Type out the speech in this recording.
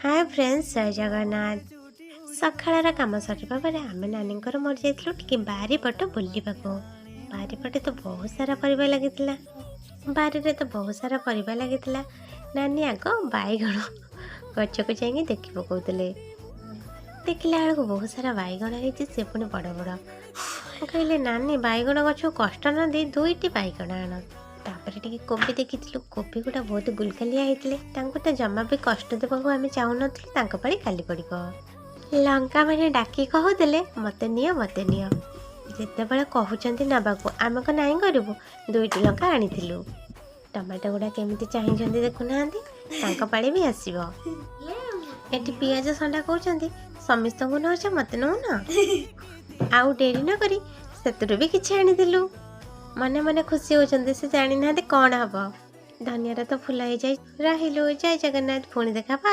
ହାଏ friends, ଜୟ ଜଗନ୍ନାଥ। ସକାଳର କାମ ସରିବା ପରେ ଆମେ ନାନୀଙ୍କର ମୋର ଯାଇଥିଲୁ ଟିକେ ବାରିପଟ ବୁଲିବାକୁ। ବାରିପଟେ ତ ବହୁତ ସାରା ପରିବା ଲାଗିଥିଲା। ବାରିରେ ତ ବହୁତ ସାରା ପରିବା ଲାଗିଥିଲା। ନାନୀ ଆଗ ବାଇଗଣ ଗଛକୁ ଯାଇକି ଦେଖି ପକାଉଥିଲେ। ଦେଖିଲା ବେଳକୁ ବହୁତ ସାରା ବାଇଗଣ ହେଇଛି, ସେ ପୁଣି ବଡ଼ ବଡ଼। ମୁଁ କହିଲି, ନାନୀ, ବାଇଗଣ ଗଛକୁ କଷ୍ଟ ନ ଦେଇ ଦୁଇଟି ବାଇଗଣ ଆଣ। ତାପରେ ଟିକେ କୋବି ଦେଖିଥିଲୁ। କୋବି ଗୁଡ଼ା ବହୁତ ଗୁଲଗାଲିଆ ହେଇଥିଲେ। ତାଙ୍କୁ ତ ଜମା ବି କଷ୍ଟ ଦେବାକୁ ଆମେ ଚାହୁଁନଥିଲୁ, ତାଙ୍କ ପାଳି କାଲି ପଡ଼ିବ। ଲଙ୍କା ମାନେ ଡାକି କହୁଥିଲେ, ମୋତେ ନିଅ, ମୋତେ ନିଅ। ଯେତେବେଳେ କହୁଛନ୍ତି ନେବାକୁ, ଆମେ କ'ଣ ନାଇଁ କରିବୁ? ଦୁଇଟି ଲଙ୍କା ଆଣିଥିଲୁ। ଟମାଟୋ ଗୁଡ଼ା କେମିତି ଚାହିଁଛନ୍ତି ଦେଖୁନାହାନ୍ତି? ତାଙ୍କ ପାଳି ବି ଆସିବ। ଏଠି ପିଆଜ ସଣ୍ଡା କହୁଛନ୍ତି, ସମସ୍ତଙ୍କୁ ନେଉଛ, ମୋତେ ନେଉନ? ଆଉ ଡେରି ନ କରି ସେଥିରୁ ବି କିଛି ଆଣିଥିଲୁ। ମନେ ମନେ ଖୁସି ହେଉଛନ୍ତି, ସେ ଜାଣିନାହାନ୍ତି କ'ଣ ହବ। ଧନିଆର ତ ଫୁଲ ହେଇଯାଇ। ରହିଲୁ, ଜୟ ଜଗନ୍ନାଥ। ପୁଣି ଦେଖା।